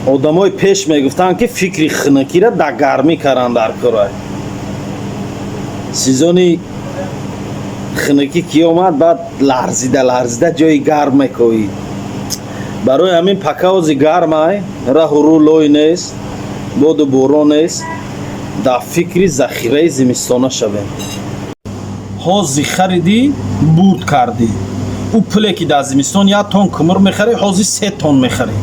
Одамои пеш мегуфтанд, ки фикри хунукиро дар гармӣ каранд. Дар курай сезони хунукӣ ки омад, баъд ларзида ларзида ҷои гарм мекоӣ. Барои ҳамин пока ҳози гармай, раҳу рӯ лой нест, боду борон нест, дар фикри захираи зимистона шавем. Ҳози харидӣ, бурд кардӣ. Ӯ пуле, ки дар зимистон як тон кумур мехарӣ, ҳози 3 тон мехарӣ.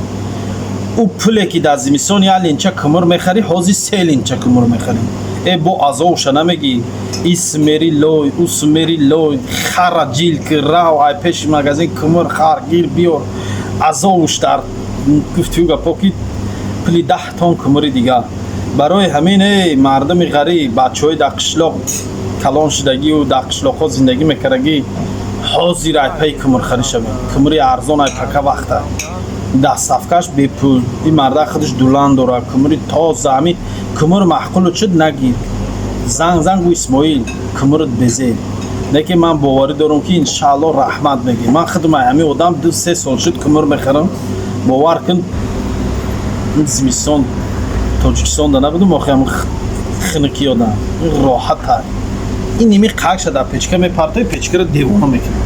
Ӯ пуле, ки дар зимистон як линча кумур мехарӣ, ҳози се линча кумур мехарӣ. Э, бо азовша намегӣ, ис мери лой, ус мери лой, хара ҷил ки рав, ай пеши магазин кумур хар, гир, биёр. Азовуш дар гуфтию гапо, ки пули 10 тон кумури дигар. Барои ҳамин, эй мардуми ғариб, бачаҳои дар қишлоқ калон шудагию дар қишлоқҳо зиндагӣ мекардагӣ, ҳозир ай паи кумурхарӣ шавем. Кумури арзон ай пока вақта, доставкаш бепул. Ин марда худаш дулан дорад, кумури тоза. Ҳамин кумур маъқулу чуд, нагир, занг занг, гӯ: «Исмоил, кумурат безеб». Лекин ман боварӣ дорам, ки иншаалло раҳмат мегӣ. Ман худам ҳамин одам 2-3 сол шуд, кумур мехарам. Бовар кун, зимистон Тоҷикистонда набудум, охи ҳамн хунукӣ одам роҳата. Ин ними қакша дар печка мепартои, печкаро девона мекунад.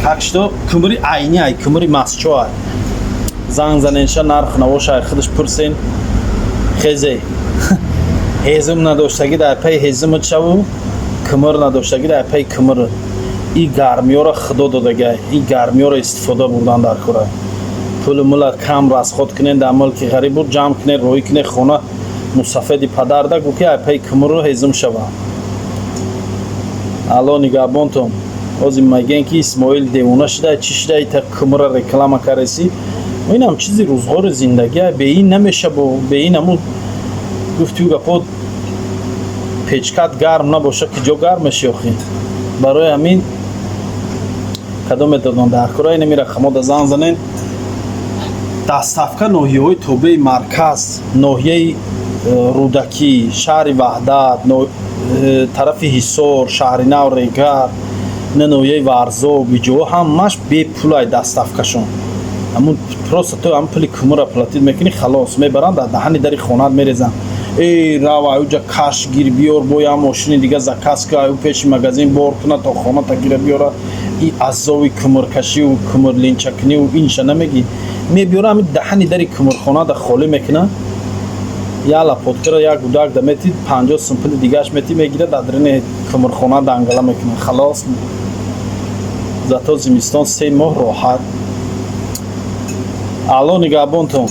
Как что кумури айни ай, кумури масчо ай. Занг заненша, нарх навоша ай худаш пурсен. Хезе ҳезум надоштагӣ, дар паи ҳезумат шаву, кумур надоштагӣ, дар паи кумур. И гармиёро худо додагай, и гармиёро истифода бурдан дар кора. Пулу мула кам расход кунен, дар мулки ғариб буд ҷамъ кунен, роҳӣ кунен хона. Мусафеди падарда гӯ, ки ай паи кумуру ҳезум шава. Алло нигаҳбонтон. Ҳозир мегӯен, ки Исмоил девона шуда, чӣ шуда, ита кумура реклама кареси. Инам чизи рӯзғори зиндагӣ, бе ин намеша. Бо бе ин аму гуфтию гапо, печкат гарм набоша, ки ҷо гарм меши охи? Барои ҳамин кадом метавон дар кора, инами рақамода занг занен. Доставка ноҳияҳои тобеи марказ, ноҳияи Рӯдакӣ, шаҳри Ваҳдат, тарафи Ҳисор, Шаҳри Нав, Регар, на ноҳияи Варзоб, иҷоҳо ҳамаш бепулай доставкашон. Ҳамун просто ту ҳамн пули кумура платить мекунӣ, халос, мебаранд, дар даҳани дари хонаат мерезанд. Эй, рав, аюҷа каш гир, биёр, бо як мошини дига заказ ка, аю пеши магазин бор куна, то хоната гира биёра. И азови кумуркашию кумурлинчакунию инша намегӣ. Мебиёра, ҳамин даҳани дари кумурхонада холӣ мекуна. Як лопаткара, як гудак да мети, 50 сум пули дигааш мети, мегира, дар дарини кумурхона дангала мекуна, халос. Зато зимистон 3 моҳ роҳат. Алло нигаҳбонтон.